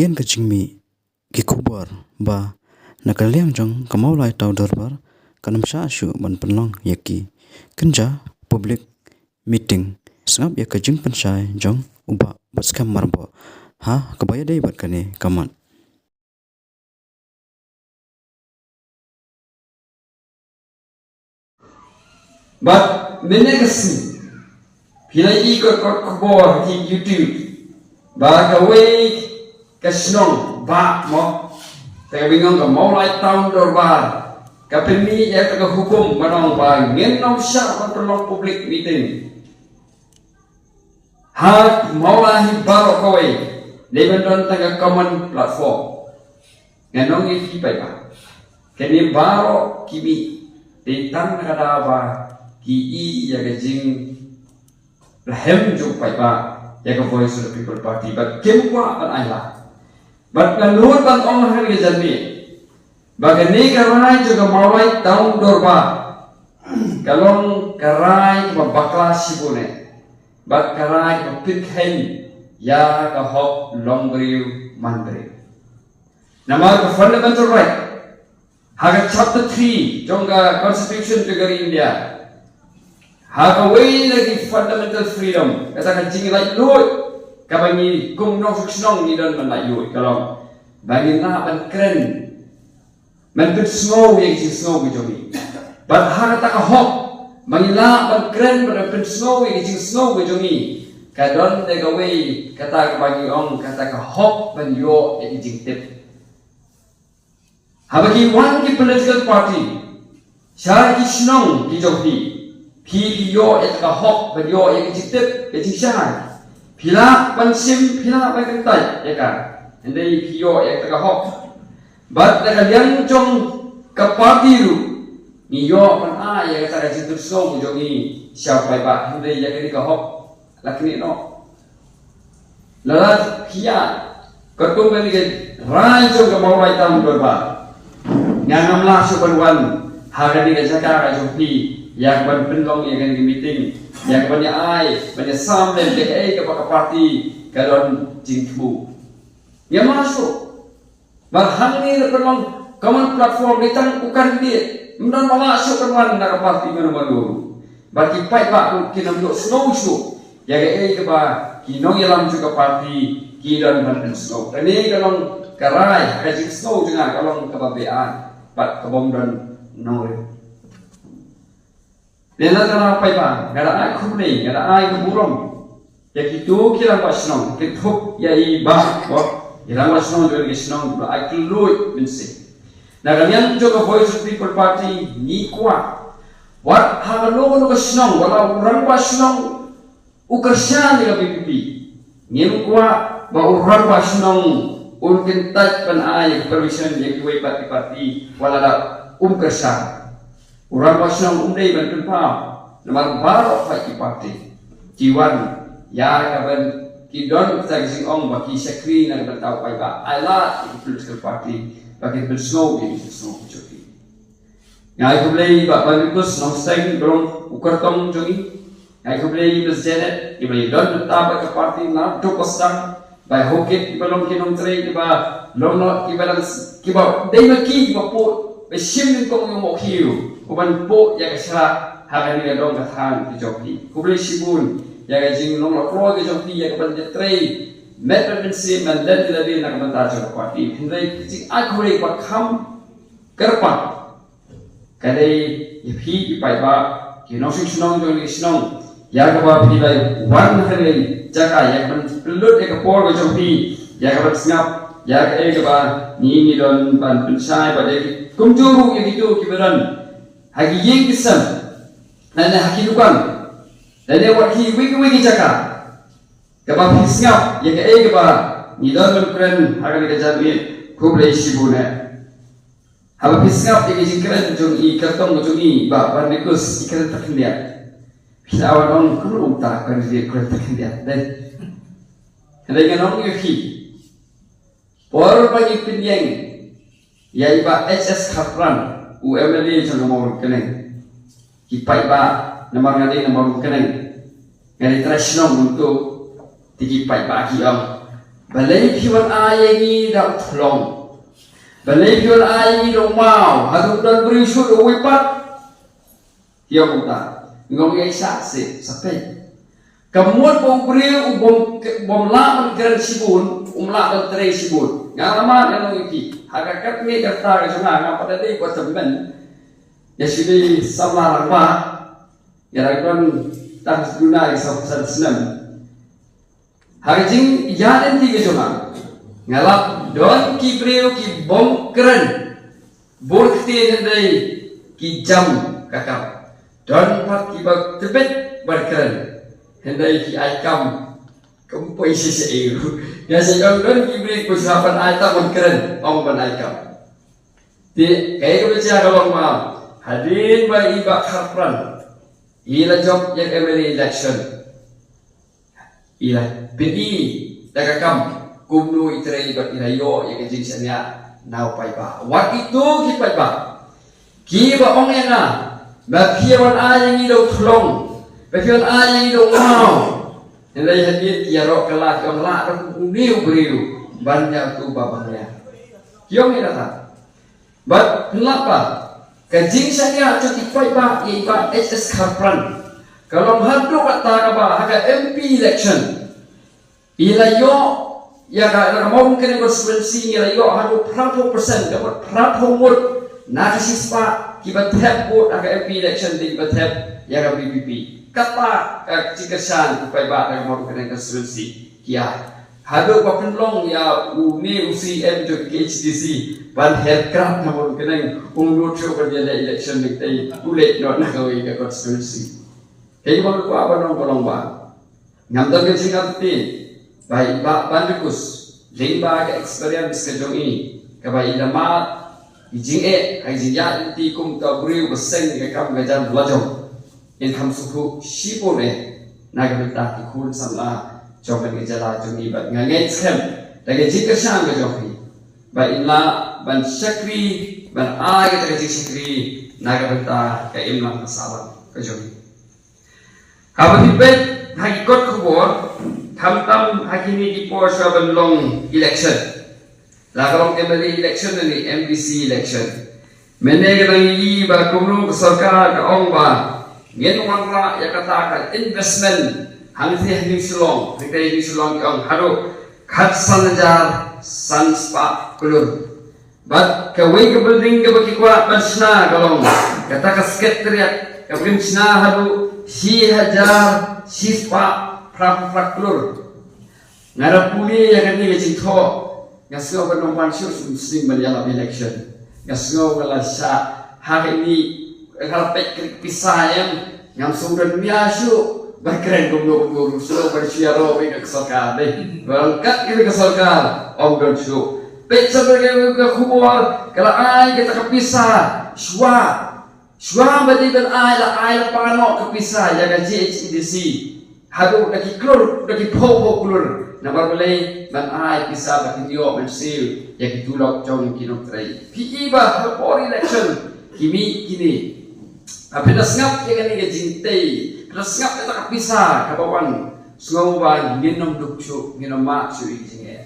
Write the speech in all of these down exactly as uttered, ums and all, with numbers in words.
Ïa ka jingmih ki khubor ba na ka liang jong ka Mawlai Town Dorbar kan ym shah shuh ban pynlong ïa ki kynja public meeting. Sngap ïa ka jingpynshai jong u Bah Batskhem Myrboh ha kaba ïadei bad kane ka mat. Bad mynne ka sngi phi la ïohi ka kot khubor ha ki YouTube ba kawei ka shnong ba mo, te ka bynta ka Mawlai Town Dorbar ka pynmih ïa ka hukum ban ong ba ngin ym shah ban pynlong public meeting ha Mawlai hi baroh kawei, dei ban don tang ka common platform. Ngan ong ïa phi paidbah, kane baroh ki mih dei tang na ka daw ba ki i ïa ka jinglahem jong paidbah ïa ka Voice of the People Party, bad kim kwah ban ai lad. Bad ngan nud ban ong ha kane ka janmiet ba kane ka rai jong ka Mawlai Town Dorbar ka long ka rai kaba bakla shibun eh, bad ka rai kaba pynkheiñ ïa ka hok long briew man briew. Namar ka fundamental right ha ka chapter three jong ka Constitution jong ka ri India, ha kawei na ki fundamental freedom, kata ka jinglaitluid kaba ngi kum nongshong shnong ngi don ban laitluid, ka long ba ngin lah ban kren, ban pynsngew ïa ka jingsngew ka jong ngi. Bad ha kata ka hok ba ngin lah ban kren bad ban pynsngew ïa ka jingsngew ka jong ngi, ka don da kawei kata kaba ngi ong kata ka hok ban ïoh ïa ka jingtip. Haba ki wan ki political party sha ki shnong ki jong phi, phi, phi ïoh ïa ka hok ban ïoh ïa ka jingtip, ka jingshai. Phi lah ban shim, phi lah ban kyntait ïa ka, hynrei phi ïoh ïa ka hok. Bad na ka liang jong ka party ruh ngi ïoh ban ai ïa kata ka jingpynsngew jong ngi sha paidbah, hynrei ïa kane ka hok la kane noh. Lada phi ïa, katkum kane ka rai jong ka Mawlai Town Dorbar, nga ngam lah shuh ban wan ha kane ka jaka ka jong phi ïa ka ban pynlong ïa kane ka meeting, ïa ka ban ïa ai, ban ïa sam lem ïa kaei kaba ka party ka don jingthmu. Ngam lah shuh. Bad hangne da pynlong common platform, dei tang u candidate, ym don ba lah shuh ban wan na ka party mano mano ruh. Bad ki paidbah ruh kin ym ïoh sngew shuh ïa kaei kaba ki nongïalam jong ka party ki don ban pynsngew. Kane ka long ka rai, ka jingsngew jong nga ka long kaba beaiñ bad ka bym don nongrim. Lehse nga la paidbah, nga la ai khublei, nga la ai ka burom ïa kito ki rangbah shnong, ki thup ïa i bah, ki rangbah shnong jong ki shnong, ba ai kylluid mynsiem. Na ka liang jong ka Voice of People Party ngi kwah, wat ha kano kano ka shnong, wat la u rangbah shnong u kyrshan ïa ka VPP, ngim kwah ba u rangbah shnong un kyntait ban ai permission ïa kiwei pat ki party, wat la da um kyrshan. U rangbah shnong um dei ban pynpaw, namar baroh pat ki party ki wan ïa ka ban, ki don kita ki jingong ba ki shakri na ka bynta u paidbah. Ai lad ïa ki political party ba kin pynsngew ïa ki jingsngew ki jong ki. Nga ai khublei ïa i Bah Bandikus Nongsteng, ba long u kyrtong jong ngi. Nga ai khublei ïa i Miss Janet, iba i don bynta bad ka party naduh ba sdang. Bai hokit kiba long ki nongtrei kiba long noh kiba dang s-, kiba dei ma ki kiba pud, ba shim nyngkong ïa u mohkhiew, u ban pud ïa ka shlak ha kane ka dong ka thaiñ ka jong phi. Khublei shibun ïa ka jinglong la kloi ka jong phi ïa ka ban ïatrei met bad mynsiem ban leh ïa lade na ka bynta jong ka party. Hynrei ka jingai khublei ba kham kyrpang ka dei ïa phi ki paidbah, ki nongshong shnong jong ki shnong, ïa kaba phi la wan ha kane ka jaka, ïa kaban pynlut ïa ka por ka jong phi, ïa kaban sngap ïa kaei kaba ngi ngi don ban pynshai bad ïa ki, kumjuh ruh ïa kito kiba don ha ki ïing ki sem, lane ha ki dukan, lane wat kiwei kiwei ki jaka, kaba phi sngap ïa kaei kaba ngi don ban kren ha kane ka janmiet. Khublei shibun eh. Haba phi sngap ïa ka jingkren jong i kyrtong jong i Bah Bandikus, i kren ta khyndiat. Phi la wan ong kumno uta ka kren, i kren ta khyndiat, dei. Hynrei ngan ong ïa phi, por ba ngi pynïeng ïa i Bah H S Kharpran, u MLA jong ka Mawryngkneng, ki paidbah, namar nga dei na Mawryngkneng, nga dei trai shnong kumto, te ki paidbah ki ong, Balei phi wan ai ïa ngi da u thlong? Balei phi wan ai ïa ngi da u maw? Haduh don briew shuh da uwei pat. Ïa kumta. Ngong ïa sha se sa pei. Ka mut ba u briew u bym bym lah ban kren shibun, um lah ban trei shibun. Nga la mad nga ong ïa phi. Ha ka kat ngi ka ta ka jong nga nga pat da dei ba tymmen. Ïa shi dei samla rangbah. Ïa rangbah tang sduna ïa sam san snem. Ha ka jingïaid lynti ka jong nga, nga lap don ki briew ki bym kren bun ktien hynrei ki jam ka kam. Don pat kiba tbit ban kren hynrei ki ai kam kam poi shisha ïa u. Nga sa ong don ki briew ki sngewbha ban ai tang ban kren, ym ban ai kam. Te kaei kaba jia ka long ba hadien ba i Bah Kharpran i la jop ïa ka M L A election, i la pyni da ka kam kumno i trei bad i la ïoh ïa ka jingshaniah na u paidbah. Wat kito ki paidbah kiba ong ïa nga ba phi wan ai ïa ngi da u thlong, ba phi wan ai ïa ngi da u maw. Hynrei hadien ki ïaroh kylla ki ong lah da une u briew ban ïa tu ba ban ïa. Ki ong ïa kata. Bad pynlap ba ka jingshaniah jong ki paidbah ïa i Bah H S Kharpran ka long haduh katta kaba ha ka M P election i la ïoh ïa ka, na ka Mawryngkneng constituency ngi la ïoh haduh phra phew percent, ka mut phra phew ngut na ka shispah kiba thep vote ha ka M P election dei kiba thep ïa ka V P P. Kata ka jingkyrshan ki paidbah na ka Mawryngkneng constituency ki ai. Haduh ba pynlong ïa une u C E M jong ka K H A D C ban her krad na Mawryngkneng, um nud shuh ban ïaleh election, nangta u leit noh na kawei ka constituency. Kaei kaba nga kwah ban ong ka long ba ngam don ka jingïathuh ba i Bah Bandikus lyngba ka experience ka jong i kaba i la mad, i jingeh ha i jingïaid lynti kum uta u briew ba seng ïa ka kam ka jam la jong. Ngin kham sngewthuh shibun eh na ka bynta ki khun samla jong ka jylla jong ngi, bad nga ngeit skhem da ka jingkyrshan ka jong phi ba in lah ban shakri, ban ai kata ka jingshakri na ka bynta ka imlang ka sahlang ka jong ngi. Haba phi peit ha ki kot khubor, khamtam ha kine ki por shuwa ban long election, la ka long M L A election ne M D C election, mynne ka dang ïohi ba kumno ka sorkar ka ong ba ngin wanrah ïa kata ka investment hangtei ha New Shillong, hangtei ha New Shillong ki ong haduh khatsan hajar san spah klur. Bad kawei ka building kaba ki kwah ban shna ka long kata ka secretariat, kaba kin shna haduh shi hajar shi spah phra phew phra klur. Nga da pule ïa kane ka jingthoh, nga sngew ban ym wan shuh shisien ban ïalap election. Nga sngew nga la shah ha kane, nga la peit ka pisa em, ngam sngewdon mia shuh ban kren kumno kumno ruh, shuh ban shu ïaroh bad ka sorkar dei. Ba ryngkat ïa ka sorkar ym don shuh. Peit sa ba ka khubor ka la ai kata ka pisa shuwa. Shuwa ba dei ban ai la ai la pan noh ka pisa ïa ka J H A D C. Haduh da ki klur, da ki phew phew klur. Namar balei? Ban ai pisa ba kin ïoh ban siew ïa ki tulop jong ki nongtrei. Phi i ba ha por election ki mih kine. Phi da sngap ïa kane ka jingtei, phi da sngap ïa kata ka pisa kaba wan, sngew ba ngin ym duk shuh, ngin ym mad shuh ïa ki jingeh.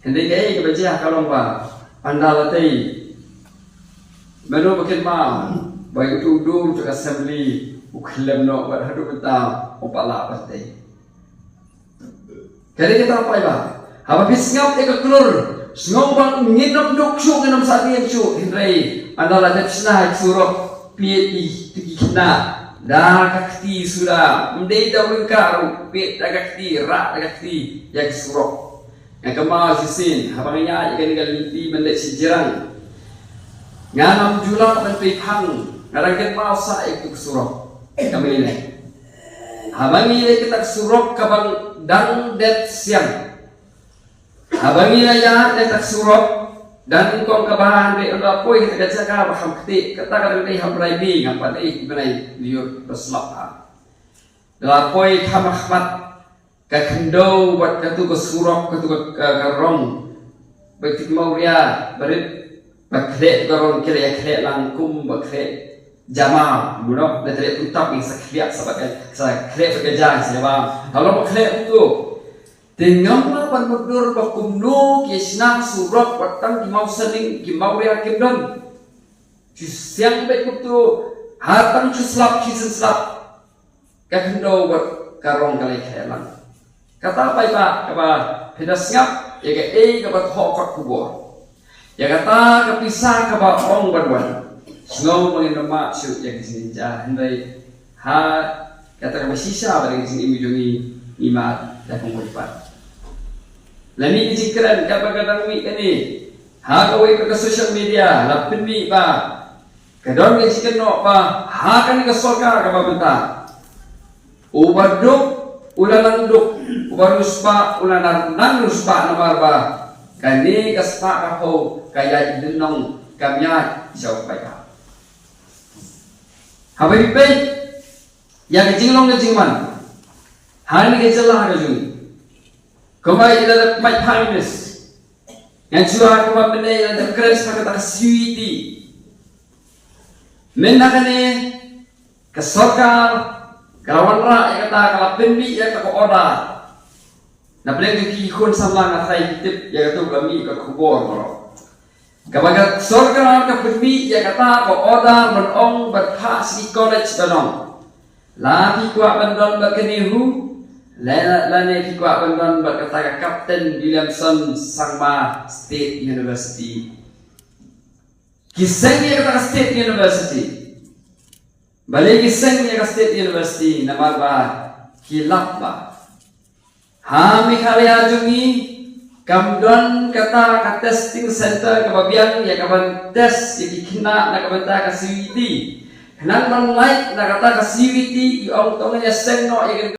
Hynrei kaei kaba jia ka long ba ynda la tei, mano ba kynmaw ba uto u dur jong ka assembly u khyllem noh bad haduh mynta um pat lah ban tei. Ka dei kata u paidbah, haba phi sngap ïa ka klur, sngew ba ngin ym duk shuh, ngin ym sahtiem shuh, hynrei ynda la dep shna ïa ka surok, peit ïa ki khynnah da ka kti suda, ym dei da u ryngkah ruh, peit da ka kti, rah da ka kti ïa ka surok. Nga kynmaw shisien haba nga ïaid ïa kane ka lynti ban leit sha Jirang, nga ngam ju lah ban pei phang, nga dang kynmaw sah ïa ka surok. Ka mei ne, haba ngi leit kata ka surok kaba dang dep siang, haba ngi la ïaid ïa kata ka surok, dang nyngkong kaba hynrei ynda poi kata ka jaka ba kham ktieh, kata ka dang dei ha Bnai Mei, ngam pat dei Bnai Lyiur ba slap ha. Ynda poi kham ha khmat ka khyndew bad katu ka surok, katu ka, ka, ka rong, ba tik mawria barit, ba khleh ka rong, khleh, khleh lang kum ba khleh jama, you know, da khleh tu tap ing sa khleh sa ba ka, sa khleh ba ka jang sa ba. Halo ba khleh tu. Te ngam lah ban mutdur ba kumno ki shna surok wat tang ki mawsaning ki mawria kim don. Shu siang beit kumto, ha tang shu slap shisien slap. Ka khyndew bad ka rong ka leit khaïa lang. Kata paidbah kaba phi da sngap ïa kaei kaba thoh kot khubor. Ïa kata ka pisa kaba ong ban wan. Sngew ba ngin ym mad shuh ïa ka jingjynjar, hynrei ha kata kaba shisha ba dei ka jingim jong ngi, ngi mad da ka mut pat. La mih ka jingkren kaba ka dang mih kane ha kawei pat ka social media, la pynmih ba ka don ka jingkynnoh ba ha kane ka sorkar kaba mynta, uba duk u la nang duk, uba riewspah u la nang riewspah, namar ba kane ka spah ka phew ka ïaid lynnong, kam ïaid sha u paidbah. Haba phi peit ïa ka jinglong ka jingman ha kane ka jylla ka jong ngi, kumba i la dep mait pha minis, ngan shu ong kumba mynne i la dep kren shaphang kata ka C U E T. Mynta kane ka sorkar ka la wanrah ïa kata, ka la pynmih ïa kata ka order. Na pdeng jong ki khun samla nga tharai ki tip ïa kato, ka la mih ka khubor baroh. Kaba ka sorkar ka pynmih ïa kata ka order ban ong ban phah sha ki college ban ong, la phi kwah ban don bad ka NEHU, la, lane phi kwah ban don bad kata ka Captain Williamson Sangma State University. Ki seng ïa kata ka State University. Balei ki seng ïa ka State University? Namar ba ki lap ba ha Meghalaya jong ngi kam don kata ka testing center kaba biang ïa kaban test ïa ki khynnah na ka bynta ka C U E T. Khnang ban lait na kata ka C U E T, ki ong to ngin ïa seng noh ïa ka